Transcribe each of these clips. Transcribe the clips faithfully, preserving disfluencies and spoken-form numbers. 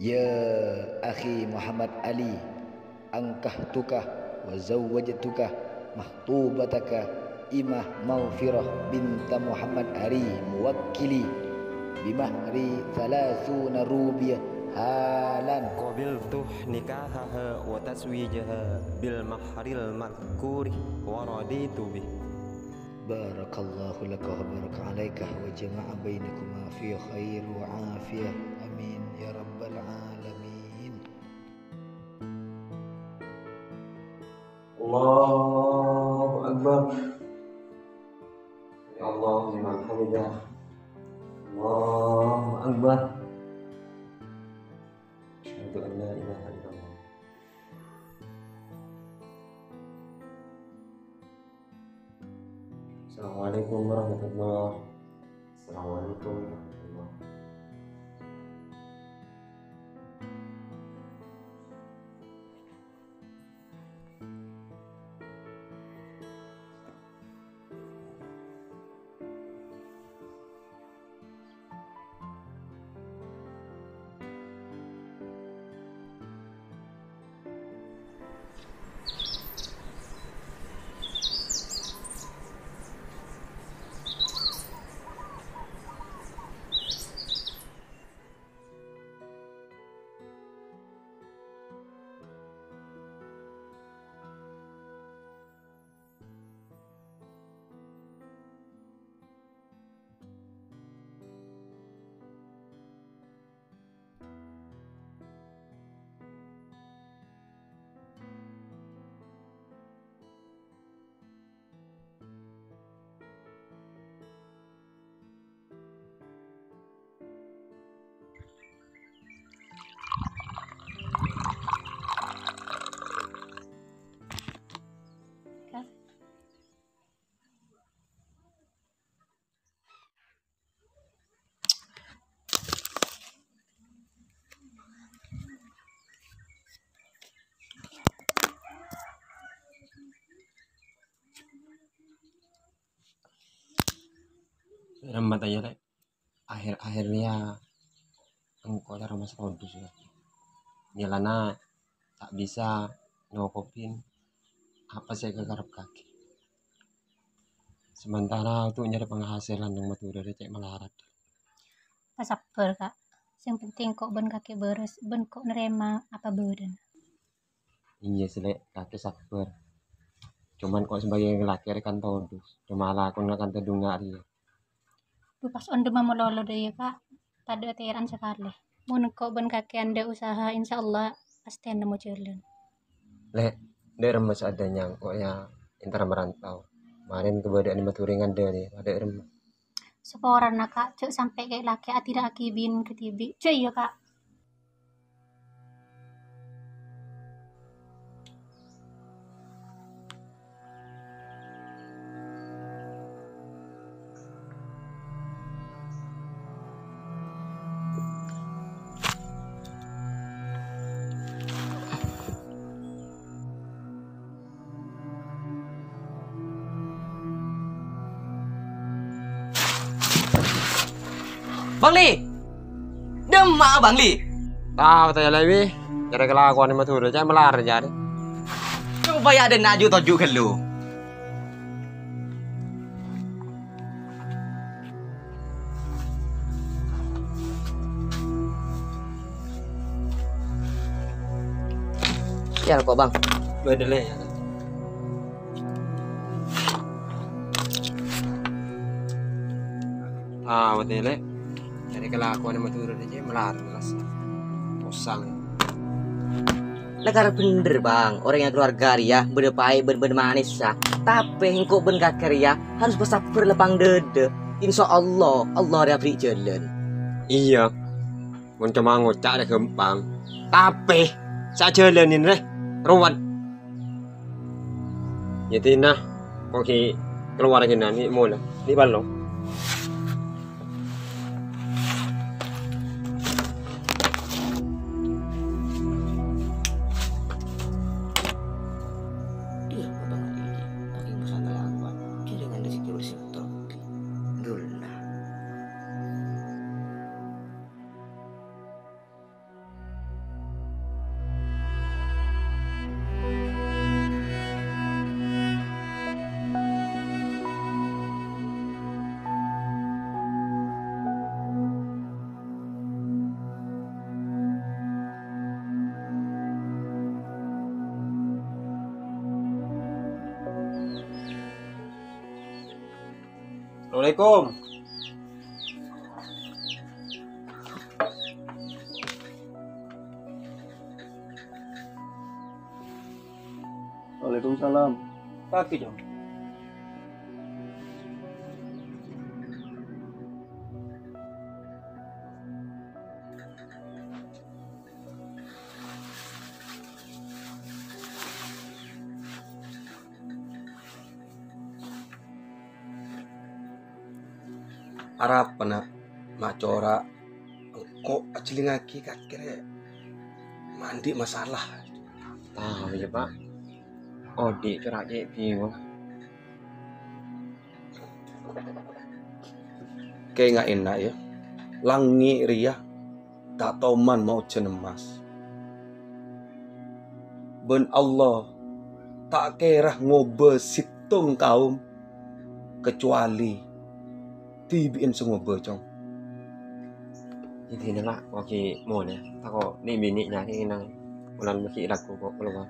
يا أخي محمد علي، أنكحتك وزوجتك مخطوبتك إمة مغفرة بنت محمد علي موكلي بمهر ثلاثون روبية حالا. قبلت نكاحها وتزويجها بالمهر المذكور ورضيت به. بارك الله لك وبارك عليك وجمع بينكما في خير وعافية. آمين يا رب العالمين. الله أكبر. سمع الله لمن حمده. الله أكبر. أشهد أن لا إله إلا الله. السلام عليكم ورحمة الله. السلام عليكم ورحمة الله. Remmat aja, Lè'. Akhir-akhir rèya engko' cara Mas Rodus, yâ. Nyalana ta' bisa nyokobhi apa sè èkakarepaghi. Samantara untuk nyarè panghasilan neng Madhurâ rè cè' malarat. Pasabbhâr, Ka'. Sè penting ko' bân kakè bârâs, bân ko' narèma apa bâdâna. Iyâ, sè Lè', kakè sabbhâr. Coma ko' sebagai lelaki rè kan todus, coma lakona kan todus nga' rèya. Dhu, pas onḍhem malolo ḍâ' iyâ, Ka'. Taḍâ' atèra'an sakalè. Mon engko' bân kakè anḍâ' usaha, insyaallah pastè nemmo jhâlân. Lè', ḍâ' remma sè adhâ nyangko' yâ entara merantau. Marèn kabâḍâ'ân Madhurâ nganḍâ' rè, ḍâ' remma. Saporana, Ka', jhâ' sampè' kè-, lakè aḍira'aghi binè kadhibi'. Jhâ' iyâ, Ka'. Bang Li! Ḍimma'a, Bang Li? Tao, tao, Lè', wi. Jhârâ kalakowan è Madhurâ, cè' malar jârèya. Coba yâ, ḍinna' ju-toju' ghâllu. Iyâ, kok, Bang. Bâḍâ, Lè'. Ah, bâḍâ, Lè'. Jhârâ kalakowan è Madhurâ rèya, malar, malas. Posang. La karep bhender, Bang. Orèng è kalowarga rèya bâḍâ paè' bân, bân manèssa. Tapè engko' bân kakè rèya harus pasabbhâr lapang ḍâḍâ. Insyaallah, Allah rèya aberri' jhâlân. Iyâ. Mon coma ngoca' rè ghâmpang, tapè sè ajhâlânin rè rowet. Yâ, ḍinna', ko' ghi' kalowar ghânan, ghi' mola, ghi' bâllo. Iyâ, Bang, ini, ini pesan dari aku, Bang. Jadi, nggak ada sih, terus, terus. Alhamdulillah. Assalamualaikum. Waalaikumsalam. Pagi, Cong. Arapa, Na', ma' cora' engko' ajhellingngagi kakè rè ma' andi' masalah? Tao, iyâ, Pa'. Odi' cora' cè' bingung. Kaènga'è, Na', yâ. Langngè' rèya ta' toman maojhân emmas. Bân Allah ta' kèra ngobâ sèttong kaom, kecuali dhibi'en sè ngobâ, Cong. Intina, La', ko' ghi' molè. Tako' nè'-binè' nyarè nang bulan bâgi lagu ko' kalowar.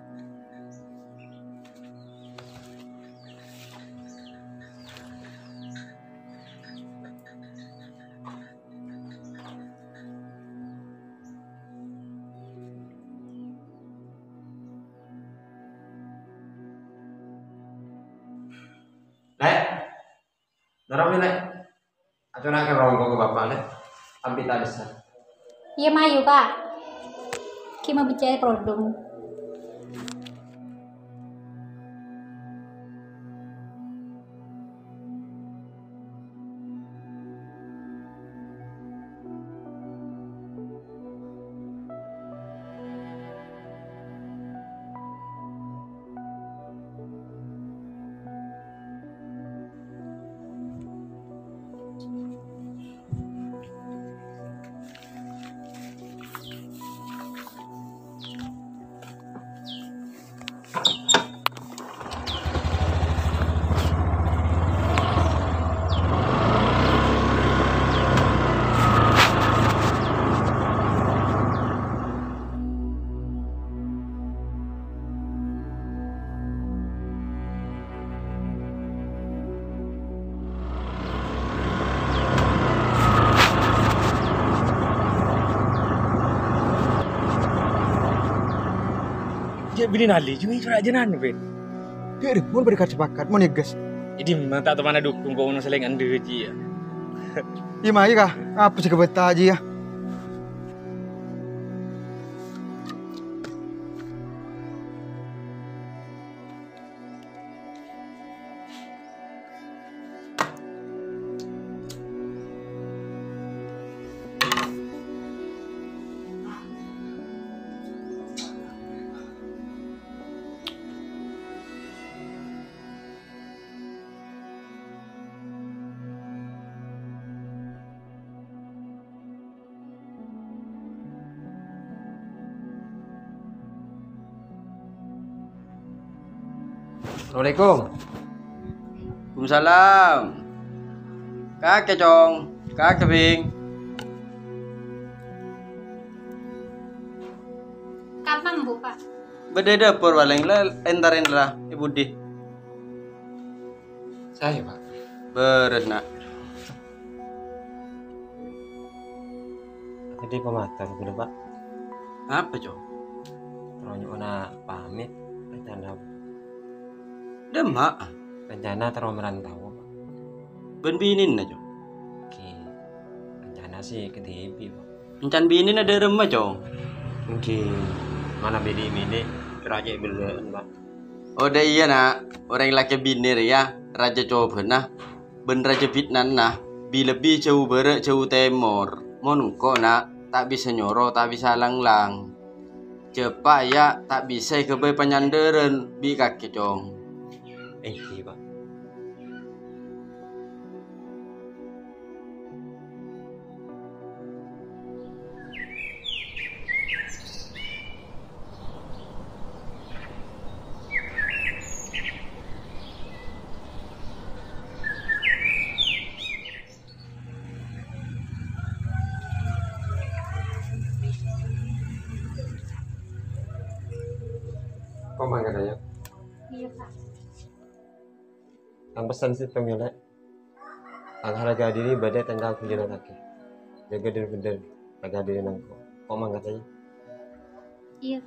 Lè', noro' mè', Lè'. Acona'aghi rongko' ka Bapa', Lè'. Abit ta' bisa. Iyâ, mayu, Ka'. Ghi' mabicaraè kerudung. Jhâ' binè nalè, jhâ' cora' jhânan, Bit. Bi' rèmon padâ ka-, sepakat, mon ègas. È dimma ta' tomana dukung ko' ono sè laèn andhâ' jiyâ. Iyâ, mayu, Ka'. Apa sè kabâta jiyâ? Assalamualaikum. Waalaikumsalam. Kakè, Cong. Kakè, Bhing. Kapan, Bu, Pak? Bâdâ è dâpor, palèng la èntarèn la è budi. Saè, Pak. Bârâs, Na'. Tadâ' pamator kaulâ, Pak. Apa, Cong? Terro nyo'ona pamit, rencana. Dâ' emma? Rencana terro marantau, Pak. Bân binèna, Cong? Ghi, rencana sè kadhibi', Pak. Èncan binèna dâ' remma, Cong? Èngghi, manabi dhi'-binè', cora' cè' bellâ'ân, Pak. Odâ iyâ, Na', orèng lakè binè rèya rajâ cobâna bân rajâ fitnana, bi-, lebbi jâu bârâ' jâu tèmor. Mon engko', Na', ta' bisa nyoro, ta' bisa lang-lang. Jhâ' pa' iyâ ta' bisa èghâbây panyandhârân bi' kakè, Cong. Èngghi, Pak. Kok mangkat aja? Iya, Pak. Yang pesen sèttong ya, Lè'. Harga diri bâdâ tangghâl ghun jhâ' lakè. Jâgâ dhâr-bhendhâr harga diri nangko'. Ko' mangkat, yâ. Iyâ.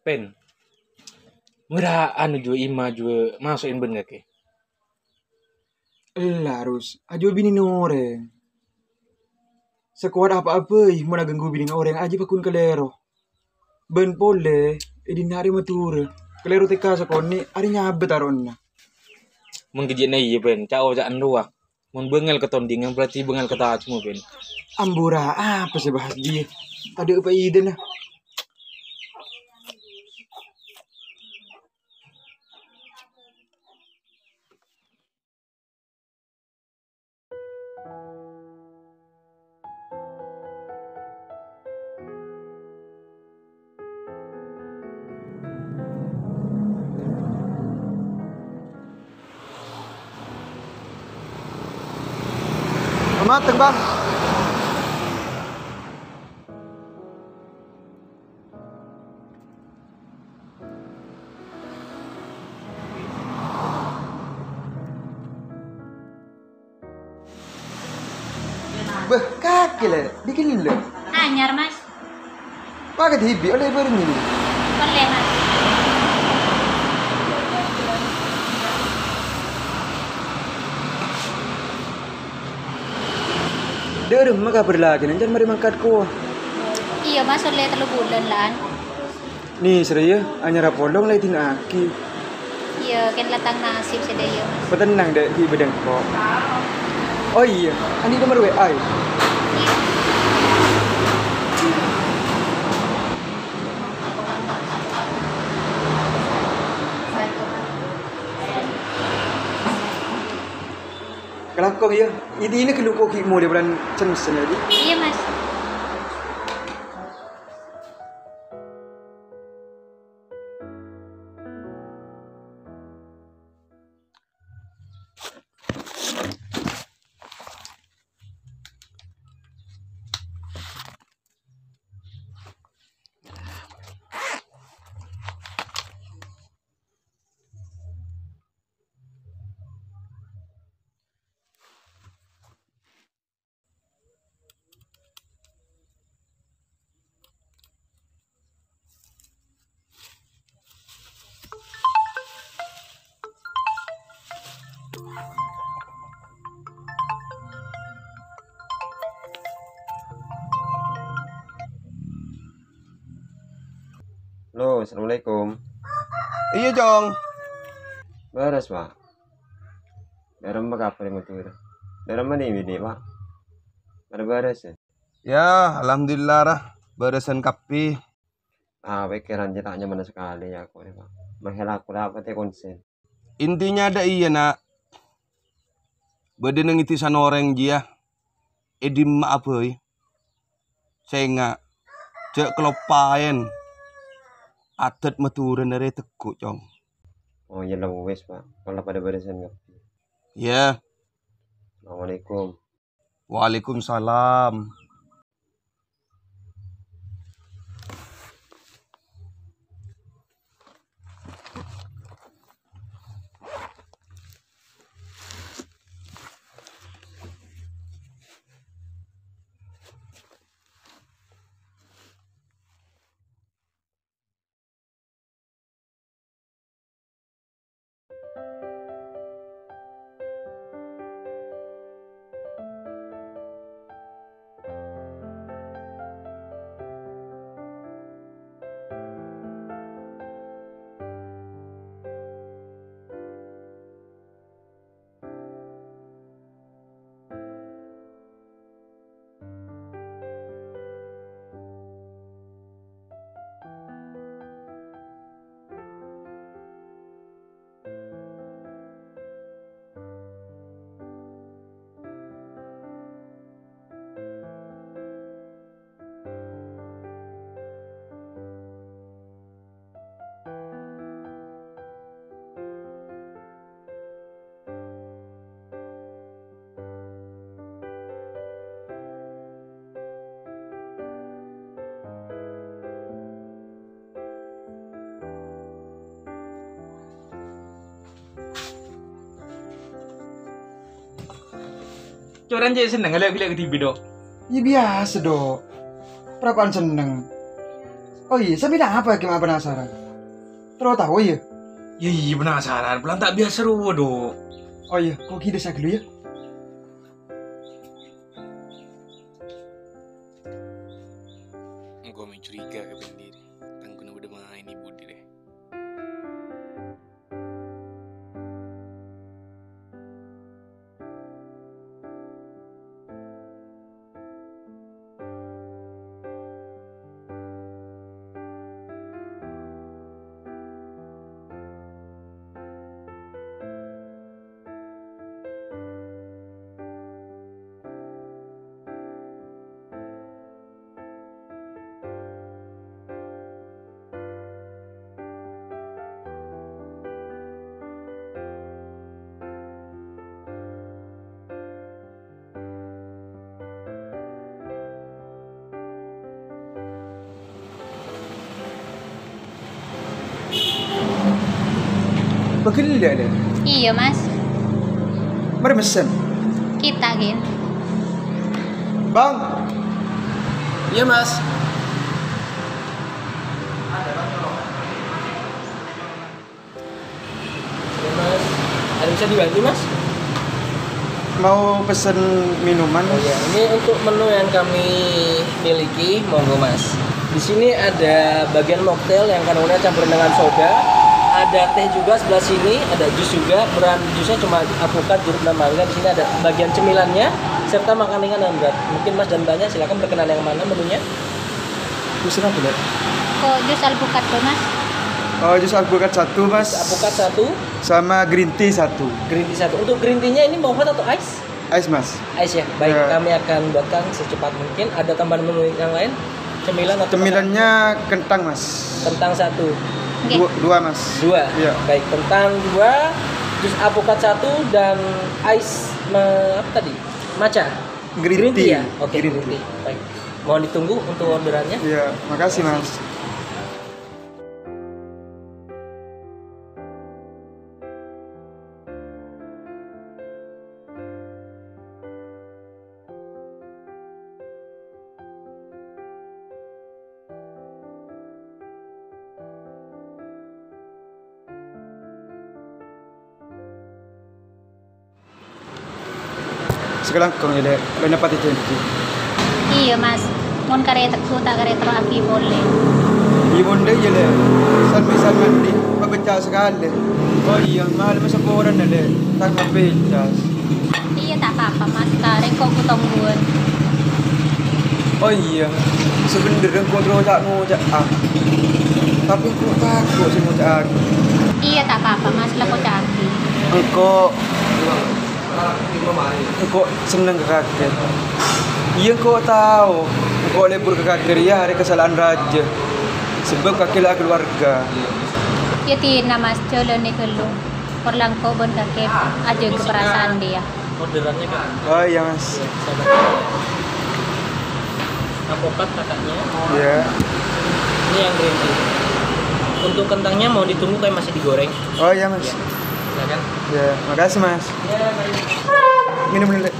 Pen. Mara anu jua ima jua maso' en bân kakè. Ella, Rus, ajuwâ binèna orèng. Sakowat apa'a bhâi mon aghânggu binèna orèng, aji paggun kalèro. Bân polè, è dinna' arè Madhurâ, kalèro tèka sakonè', arè nyabâ taro'na. Mon kajhâ'na iyâ, Pen, ca'-oca'an rowa. Mon bângal ka tondhingan, berarti bângal ka tajumma, Pen. Ambura, apa sè bahas dhiyâ? Tadâ' apa idana? Mateng, Bang. Bâh, kakè, Lè', bikin lè'. Anyar, Mas. Pakai dihibi oleh Berni. Ollè, Mas. Dâ' remma kabhâr lakèna, can marè mangkat kowa. Iyâ, Mas, ollè tello bulân, lan. Nè, Srèya, anyar apolong la èdina'aghi. Iyâ, kèng la tang nasib sadhâjâ, Mas. Patennang, Dek, ghi' bâdâ engko'. Oh iyâ, andi' nomer W A, yâ? Iyâ. Kalako, yâ. Idina ghâllu ko' ghi' molè bulân cènsèn, yâ, Di? Iyâ, Mas. Halo, assalamualaikum. Iyâ, Cong. Bârâs, Pak. Dâ' remma kabhâr è Madhurâ? Dâ' remma nè binè', Pak? Padâ bârâs, yâ? Yâ, alhamdulillah, ra. Bârâsân kabbhi. Ah, pèkkèran jiyâ ta' nyamana sakalè, yâ, kok, Pak. Mahèla aku la apa tè konsen. Intinya dâ' iyâ, Na'. Bâdâ neng è dhisana orèng jiyâ. È dimma'a bhâi. Sènga', jhâ' kaloppaèn. Adât Madhurâna rè tegghu', Cong. Oh, iyâ la wis, Pak. Pola padâ bârâsân kabbhi. Iyâ. Assalamualaikum. Waalaikumsalam. Corèn cè' senneng lè'-ghellè' kadhibi', Dok. Iyâ, biyasa, Dok. Parappa'na senneng. Oh iyâ, sampèyan apa kèma penasaran? Terro tao, iyâ? Iyâ, iyâ, penasaran. Polana ta' biyasa rowa, Dok. Oh iyâ, ko' ghi' dissa' ghâllu, yâ. Engko' mè' curiga ka bendiri. Tang ghuna bâdâ maèn è budi rè. Pegella, Lè'? Iyâ, Mas. Marè messen. Kita, ghi. Bang. Iyâ, Mas. Iyâ, Mas. Ada bisa dibantu, Mas? Mau pesen minuman, Mas. Oh, iya. Ini untuk menu yang kami miliki, monggo, Mas. Di sini ada bagian mocktail yang kandungannya campuran dengan soda, ada teh juga sebelah sini, ada jus juga. Ukuran jusnya cuma alpukat, jeruk, dan mangga. Di sini ada bagian cemilannya serta makanan ringan dan berat. Mungkin Mas dan Mbaknya silakan berkenan yang mana menunya. Pesen apa, Lè'? Kok jus alpukat tuh, Mas? Oh, jus alpukat satu, Mas. Jus alpukat satu. Sama green tea satu. Green tea satu. Untuk green tea-nya ini mau hot atau ice? Ice, Mas. Ice ya? Baik, ya. Kami akan buatkan secepat mungkin. Ada tambahan menu yang lain? Cemilan atau... Cemilannya kentang, Mas. Kentang satu. Oke. Dua, dua, Mas. Dua? Iya. Baik, kentang dua, jus alpukat satu, dan ice me-, apa tadi? Matcha? Green tea. Green tea ya? Oke, green tea. Green tea. Baik. Mohon ditunggu untuk orderannya. Iya, makasih, Mas. Sakalangkong, yâ, Lè', bâ'na pati jhânjhi. Iyâ, Mas. Mon karè tegghu, ta' karè terro'aghi polè. Iyâ, mon dâ' iyâ, Lè'. San-mèsan mandi, pabecca' sakalè. Oh iyâ, malem saporana, Lè'. Tang H P cas. Iyâ, ta' pa-apa, Mas. Karè engko' gu-tongguwân. Oh iyâ, sabhendherra engko' terro ca'-ngoca'a. Tapè engko' tako' sè ngoca'aghi. Iyâ, ta' pa-apa, Mas. La koca'aghi. Engko', engko' senneng ka kakè. Iyâ, engko' tao. Engko' lebur ka kakè rèya arè kasala'an rajâ. Sabâb kakè la akaluwarga. Iyâ, dinah, Mas. Jhâlânè ghâllu. Por la engko' bân kakè ajâgâ parasaan dhiyâ. Orderannya, Kak. Oh, iya, Mas. Sabar. Alpukat kakaknya. Iya. Ini yang green tea. Untuk kentangnya mau ditunggu kayak masih digoreng. Oh, iya, Mas. Ya, silakan. Ya, makasih, Mas. Ya, mari. Minum dulu.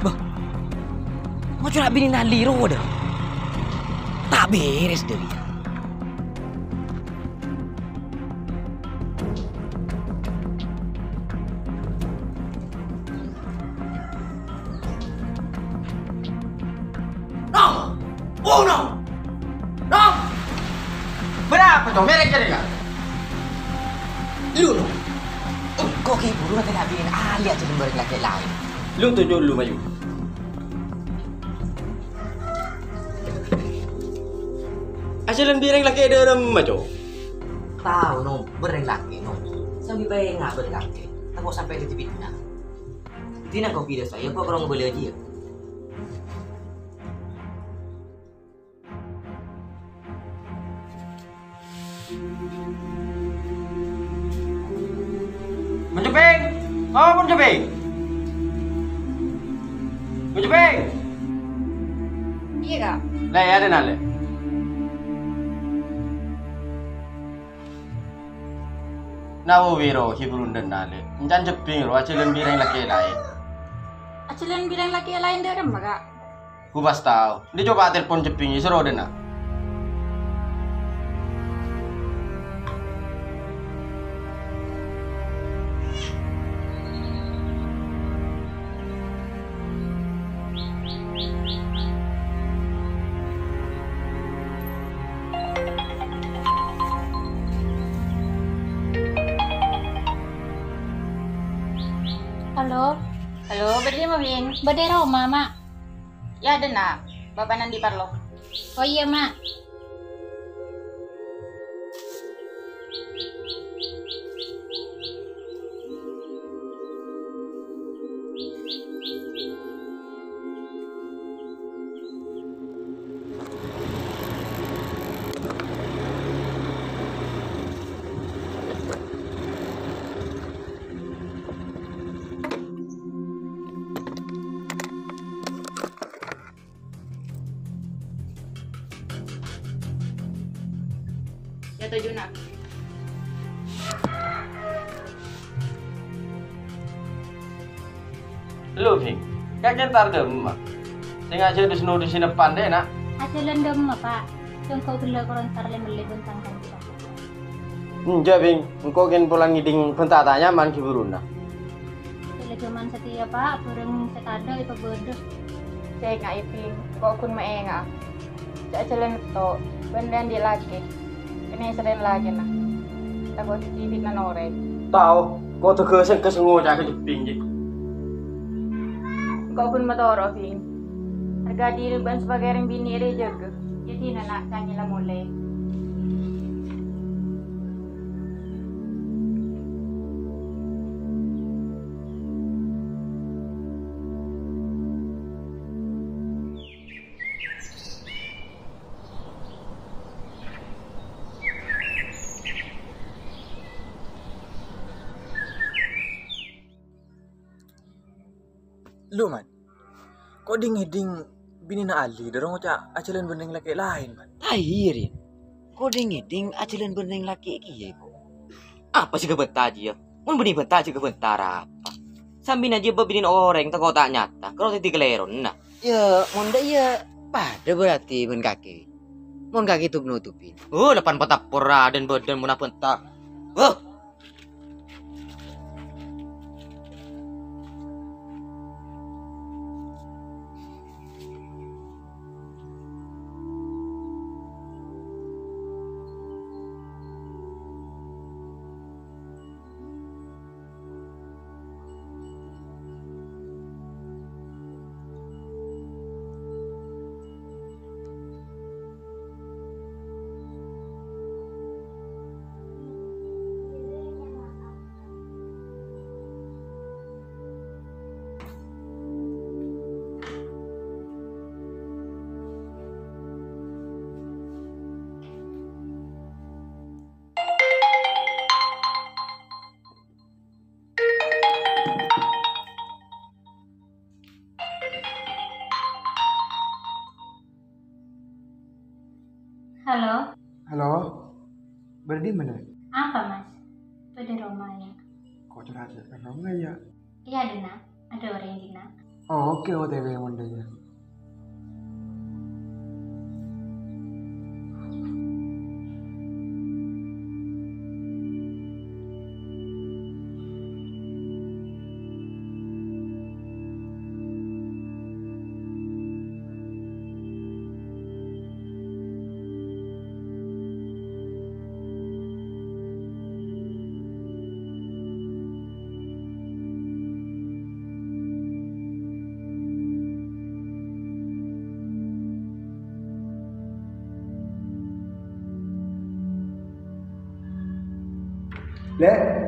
Bâh, ngoco' binèna Liro dâ'. Ta' bèrès dâ' rèya. Nom! Oh, Nom! Nom! Bârâmpa, Cong? Mèrèk jârèya, Kak? Lu, Nom. Engko' ghi' buru ngatèla' binèna Ali ajâ jembhâreng lakè' laèn. Lu tonjhu' lu, mayu. Ajhâlân bi' rèng lakè' dâ'remma, Co'? Tao, Nom, bâdâ rèng lakè', Nom. Sambi bhâi ngabâr kakè. Tako' sampè' dhâddhi fitna. Dina kopi dâ' saya, kok karo ngabâli ajiyâ. Mon Jeping! Oh, Mon Jeping! Mon Jeping! Iyâ, Ka'. Lè, yâ, dâ' nalè. Nawawi ro, hiburon dâ' nalè. Èncan Jeping ro, ajhâlân bi' rèng lakè' laèn. Ajhâlân bi' rèng lakè' laèn dâ'remma, Ka'? Gu pas tao. Andi' coba telpon Jeping, èsoro dâ' na'. Halo. Halo, bâdâ è dimma, Bing? Bâdâ è roma, Ma'. Yâ, dâ' na'. Bapa'na andi' parlo. Oh, iyâ, Ma'. Yâ, toju', Na'. Lo, Bing. Kakè èntar dâ' emma. Sèngajâ dus-nodusin eppan dâ' na'. Ajhâlân dâ' emma, Pa'. Sèngko' ghellâ' karo èntar lè-mellè bân tang-kanca. Enjâ', Bing. Engko' kèng pola ngèdhing bhânta ta' nyaman ghi' buruna. Sè la jhâman satèya, Pa', bhârâng sè tadâ' èpabâdâ. Sènga'i, Bing. Engko' ghun maènga'a. Jhâ' ajhâlân ètto', bân rèya andi' lakè. Kènè' sarèn lakèna. Tako' dhâddhi fitnana orèng. Tao, kodhu ghâsèng ka sè ngoca'a ka Jeping, Ji. Engko' ghun matoro'a, Bing. Arghâ diri bân sapakè rèng binè' rè jâgâ. Yâ, dina, Na', ca'na la molè. Lo, Man. Ko' dhing-ngèdhing binèna Ali dârâ ngoca' ajhâlân bân rèng lakè' laèn, Man. Tahir, Rin. Ko' dhing-ngèdhing ajhâlân bân rèng lakè' kèya, ko'. Apa sè èkabânta jiyâ? Mon bânnè èbânta jiyâ èkabânta arapa? Sambina jiyâ bâ binèna orèng tako' ta' nyata, karo dhâddhi kalèrona. Yâ, mon dâ' iyâ padâ berarti bân kakè. Mon kakè tup-nutupin. Oh, la pan patapor radan bâdân mon abânta. Oh! Halo. Halo. Bâdâ è dimma, Dek? Apa, Mas? Bâdâ è roma, yâ? Kok curhat ka roma, yâ? Iyâ, dâ' na'. Adâ orèng è dinna'. Oh, oke, O T W mon dâ' iyâ. Lè'.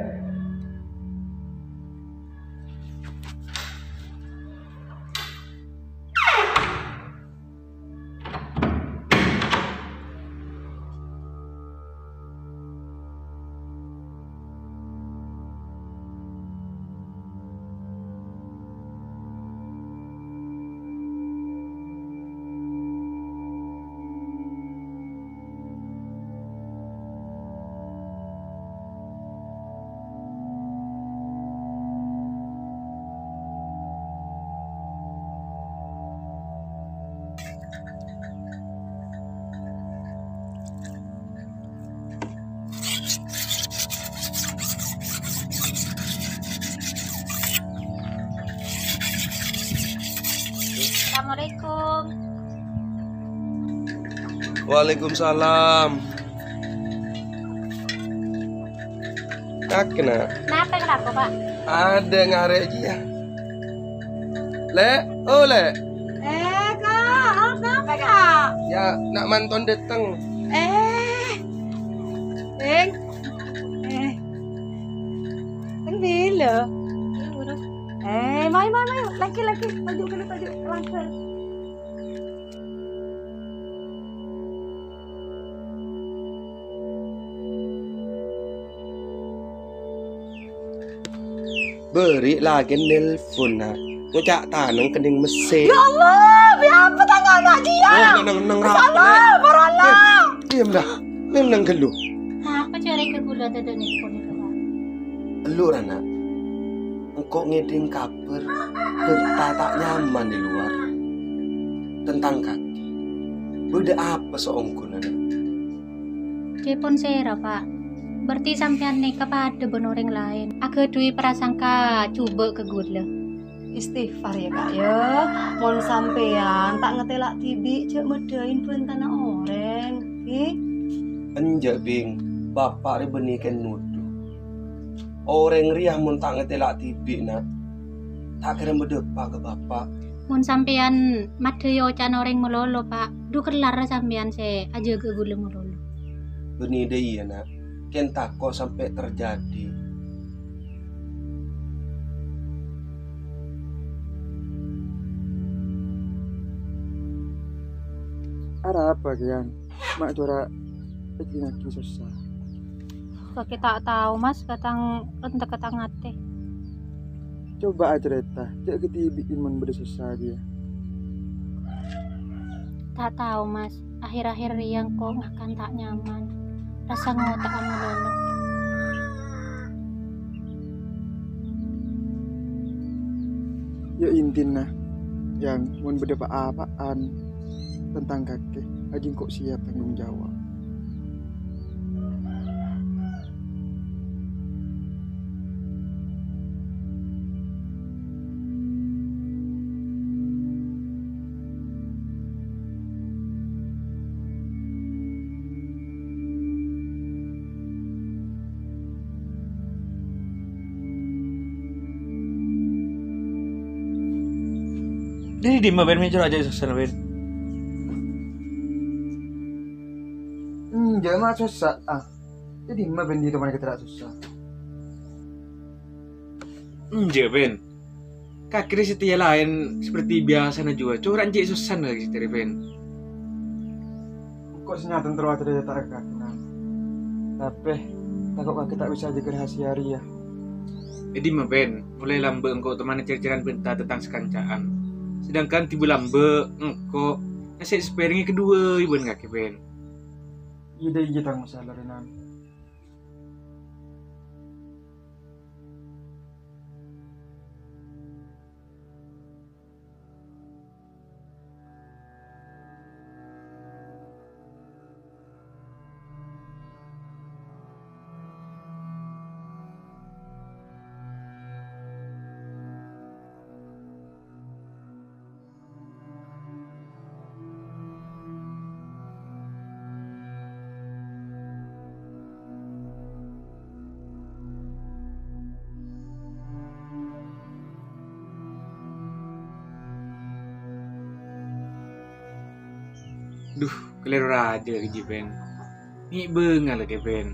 Assalamualaikum. Waalaikumsalam. Kakè, Na'. Napa, kenapa, Pak? Adâ' ngarè' jiyâ. Lè', oh, Lè'. Eh, Kak, oh, kenapa, Kak? Yâ, na' manto dâteng. Eh, Bhing. Eh. Kan bilo. Eh, mayu, mayu, mayu. Lagi, lagi. Maju, maju, maju. Langkah. Bâri' lakè nelpon, Na'. Ngoca' taneng kennèng messen. Ya Allah, bâ apa tangghâna jiyâ? Oh, neng, neng, neng, Masya Allah, Lè'. Para Allah. Eh, diem dah. Neng, neng, ghâllu. Napa carè ka kaulâ tadâ' nelpon itu, Pak? Ghâllu, ra, Na'. Engko' ngèdhing kabhâr bârta ta' nyaman è lowar tentang kakè. Bâdâ apa saongghuna, Na'? Dhipon sèra, Pak? Berarti sampèyan nèka padâ bân orèng laèn, aghâdhuwi prasangka jhubâ' ka kaulâ. Istighfar, yâ, Kak, yâ. Mon sampèyan ta' ngatèla' dhibi', jhâ' maddhâi bhântana orèng, ghi? Enjâ', Bhing. Bapa' rè bânnè kèng nodhu. Orèng rèya mon ta' ngatèla' dhibi', Na', ta' kèra madâpa' ka Bapa'. Mon sampèyan maddhâi oca'na orèng malolo, Pak, dhu kellar sampèyan sè ajâgâ kaulâ malolo. Bânnè dâ' iyâ, Na'. Kèng tako' sampè' terjadi. Arapa kèyan? Ma' cora' èdingngaghi sossa. Kakè ta' tao, Mas, ka tang, ènta' ka tang atè. Coba acarèta, jhâ' kadhibi'in mon bâdâ sossa jiyâ. Ta' tao, Mas. Akhèr-akhèr rèya engko' ngakan ta' nyaman. Rassa ngota'a malolo. Ya intina, Yang, mon bâdâ pa-apa'an tentang kakè, ajiyâ engko' siap tanggung jawab. Dâri dimma, Bhing, mèncèr ajâ' sossana, Bhing? Enjâ', ma' sossa, ah. Dâri dimma, Bhing, dâri dimma kètara sossa? Enjâ', Bhing. Kakè rè satèya laèn saperti biyasana jiyâ, cora' cè' sossana satèya rè, Bhing. Engko' sè nyatèn terro acarèta ka kakè, Nan. Tapè, tako' kakè ta' bisa jâgâ rahasia rèya. È dimma, Bhing, molaè lambâ' engko' toman cèr-cèran bhânta tentang sakanca'an. Sedangkan dhibi' lambâ' engko' nasè' sè èparèngè kaduwâ bân kakè, Bhing. Iyâ, dâ' iyâ tang masalah rè, Nan. Dhu, kalèro rajâ kajiyâ, Bhing. Mè' bângal, Kè, Bhing.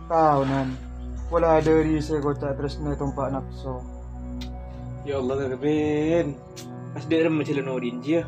Tao, Nan. Pola dhâri sè koca' tarèsna ètompa' napso. Ya Allah, kakè, Ben. Pas dâ' remma jhâlân odhi'na jiyâ.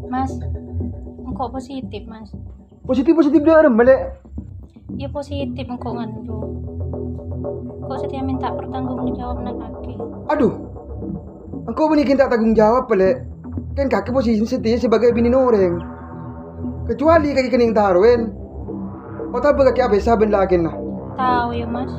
Mas, engko' positif, Mas. Positif, positif dâ' remma, Lè'? Iyâ, positif engko' ngandung. Engko' satèya mènta pertanggungjawaban kakè. Adhu, engko' bânnè ghi' ta' tanggung jawab, Lè'. Kan kakè posisina satèya sabâgâi binèna orèng. Kecuali kakè kennèng tarowen, otabâ kakè apèsa bân lakèna. Tao, yâ, Mas.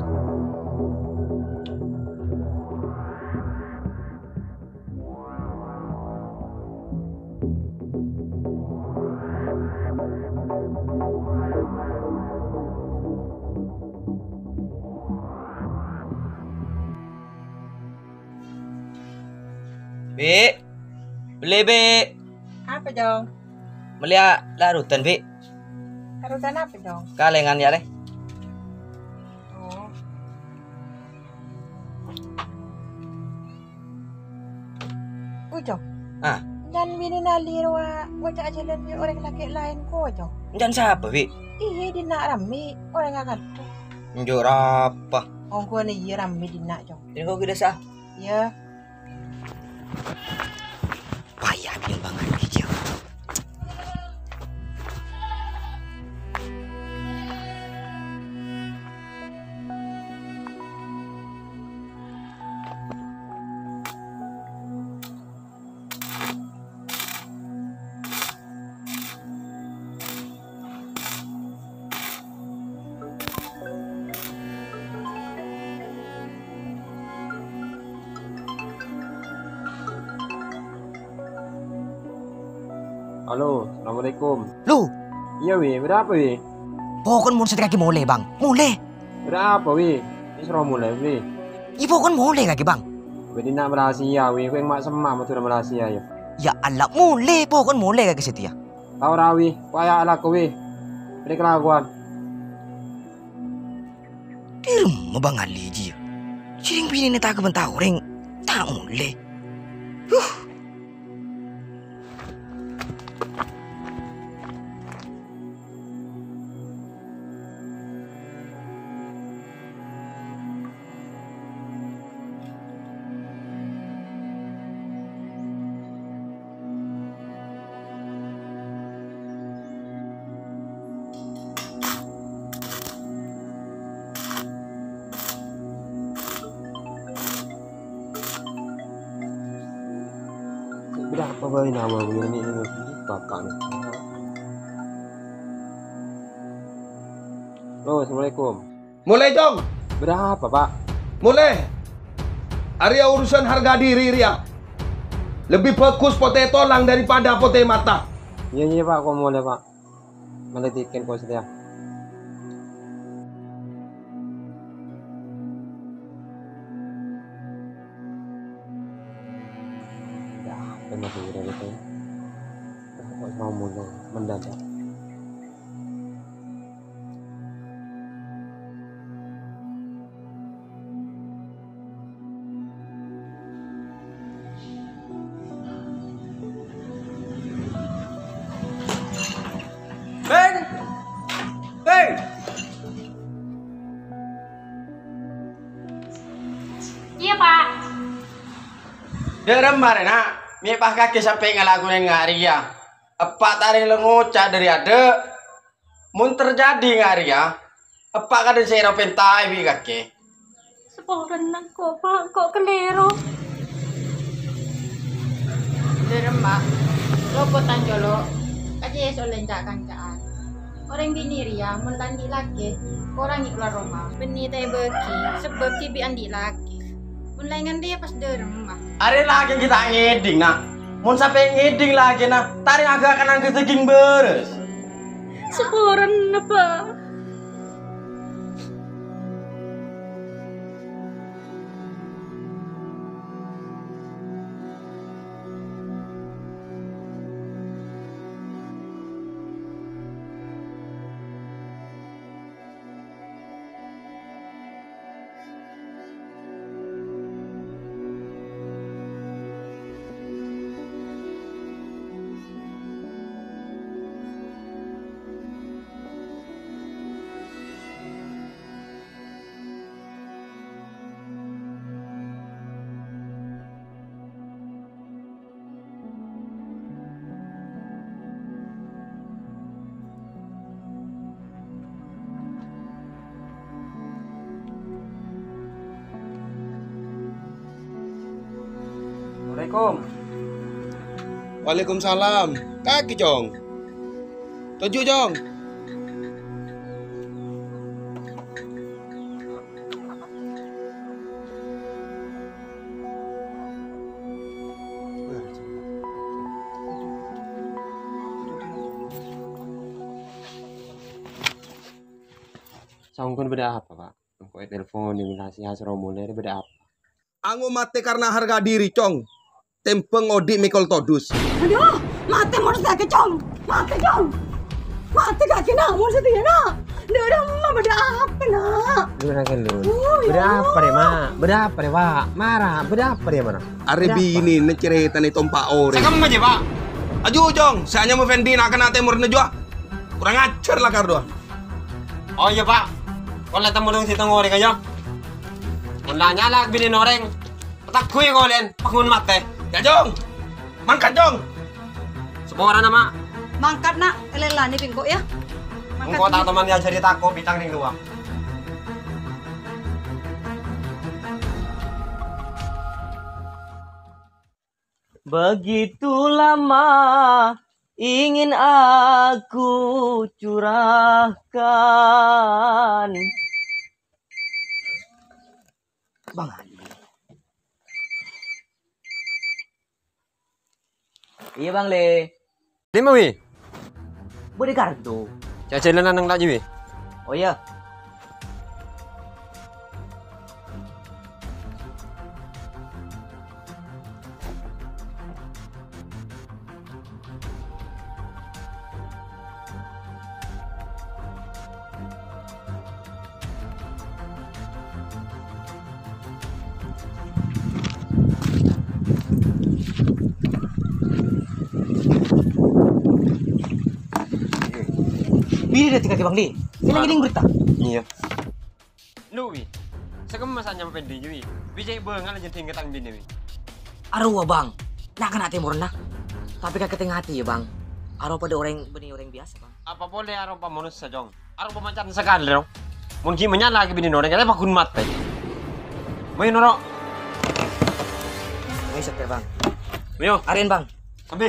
Bi', mellè, Bi'. Apa, Jong? Mellèya larutan, Bi'. Larutan apa, Jong? Kalèngan, yâ, Lè'. Oh. Ujung. Ah. Can binèna Lè' rowa ngoca' jhâlân bi' orèng lakè' laèn ko, Jong. Can sapa, Bi'? Iyâ, dinna' rammè orèng akadhu. Njur apa? Ongghuwân iyâ rammè dinna', Jong. Dinna' ko' ghi' dâsa. Iyâ. Paya binèng bângal ghi' jiyâ. Halo, assalamualaikum. Lu? Iyâ, Wi, bârâmpa, Wi? Pokon mon satèya kakè molè, Bang. Molè. Bârâmpa, Wi? Wis ro molè, Wi. Iyâ, pokon molè kakè, Bang. Bâdâ dinna' Malaysia, Wi. Kèng ma' semma' Madhurâ Malaysia, yâ. Ya Allah, molè, pokon molè kakè satèya. Tao ra, Wi. Paya alako, Wi. Rè kalakowan. Dâ' remma Bang Ali jiyâ? Jhâreng binèna ta' kabânta orèng, ta' molè. Huh. Bâdâ apa bhâi nyawa gue ini, ini, ini, bapak nih. Halo, assalamualaikum. Molè, Jong! Bârâmpa, Pak? Molè! Arèya urusan harga diri rèya. Lebbi bhâghus potè tolang daripada potè mata. Iyâ, iyâ, Pak, ko' molè, Pak. Mellè tiket ko' satèya. Dah, apa masih udah gitu ya? Kok mau molè mendadak? Beng! Beng! Iyâ, Pak. Dâ' remma rè, Na', mè' pas kakè sampè' ngalakonè nga' rèya. Eppa' ta' rèng la ngoca' dâri adâ'. Mon terjadi nga' rèya, eppa' kadhâng sè èpèntaè bi' kakè. Saporana engko', Pak, engko' kalèro. Dâ' remma, lopot tang colo', kacè' sè ollè ca'-kanca'an. Orèng binè' rèya mon ta' andi' lakè, korangè kalowar roma. Bânnè ta' èbâghi, sabâb dhibi' andi' lakè. Mon laèn ngandiya pas dâ' remma. Arè lakè ghi' ta' ngèdhing, Na'. Mon sampè' ngèdhing lakèna, ta' rèng aghâ-, akan angghuy dâging bârâs. Saporana, Pa'. Assalamualaikum. Waalaikumsalam. Kakè, Cong. Toju', Cong. Saongghuna bâdâ apa, Pa'? Engko' ètelpon, ènga' sè asoro molè, bâdâ apa? Ango' matè karna harga diri, Cong. Tèmbhâng odi' mèkol todus. Adhu, matè mon satèya, Cong. Matè, Cong. Matè kakè, Na', mon satèya, Na'. Dâ' remma bâdâ apa, Na'? Lu na' kan lu. Oh, bâdâ apa rè, Ma'? Bâdâ apa rè, Wa'? Mara, bâdâ apa rè, mara? Arè binèna carètana ètompa' orèng. Sakamma jâ, Pa'. Aju, Cong. Sè anyama Fendi na'-kana' tèmorra jâ. Kurang ajar lakar duwâ. Oh, iyâ, Pa'. Kon la tèmorra sèttong orèng, iyâ. Mon la nyala binèna orèng. Patagghuyâ kolè'en, paggun matè. Yâ, Cong. Mangkat, Cong. Saporana, Ma'. Mangkat, Na'. Èlèlanè bi' engko', yâ. Mangkat. Engko' ta' toman èajhâri tako' bi' tang rèng towa. Begitu lama ingin aku curahkan. Bang Ali. Iyâ, Bang Lè. Dimma, Wi? Bâdâ kartu. Jhâ' jhâlânan neng ta' jiyâ, Wi. Oh, iyâ. Bilâ dâteng kakè, Bang, Li? Sè lagi ngèding berita. Iyâ. Lu, Wi. Sakamma sè anyama Fendi, Wi. Bi' cè' bângal jhâ' dingngè tang binè, Wi. Arowa, Bang. Na'-kana' tèmorra. Tapè kakè tè-ngatè, yâ, Bang. Arowa padâ orèng, bânnè orèng biyasa, Bang. Apa polè aropa manossa, Cong? Aropa macan sakalè, Cong. Mon ghi' manyala ka binèna orèng, kalè paggun matè. Mayu noro'. Ayo, setir, Bang. Ayo. Arèn, Bang. Sambi.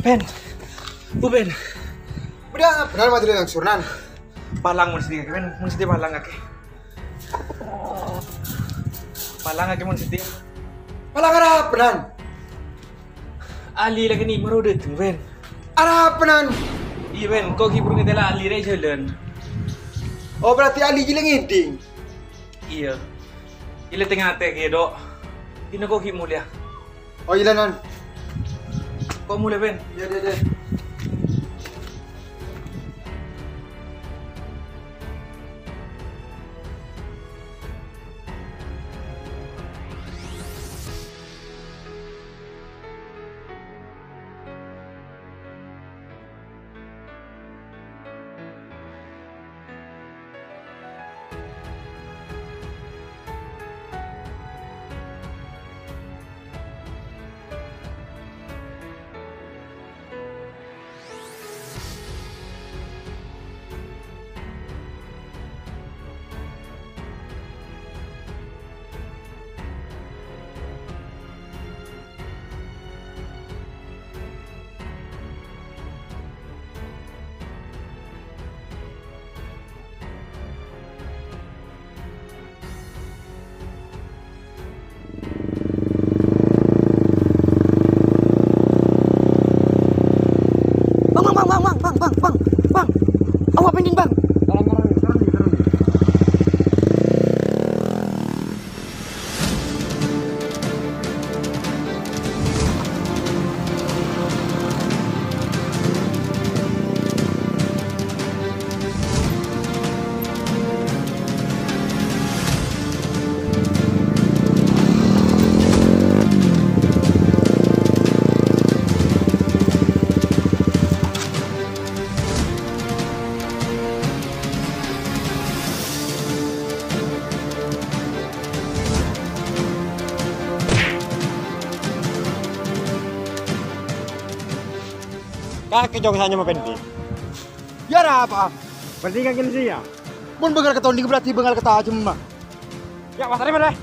Pen. Bu, Pen. Bâdâ, bhender matè nangsornan. Palang mon sèdhi, Pen. Mon sèdhi palang kakè. Palang kakè mon sèdhi. Palang arapa, Nan? Ali la kènè' maro dâteng, Pen. Arapa, Nan? Iyâ, Pen. Ko' ghi' buru ngatèla Ali rè jhâlân. Oh, berarti Ali ghi' la ngèding? Iyâ. Iyâ la tè-ngatè kèya, Dok. Dinna ko' ghi' molèya. Oh, iyâ la, Nan. Ko' molè, Pen. Iyâ, iyâ, iyâ. Kakè jhung sanyoma pendhi'. Yâ, arapa? Berarti kakè sè ya? Mon bângal ka tonding berarti bângal ka tajemma. Yâ, wastarè, Mas.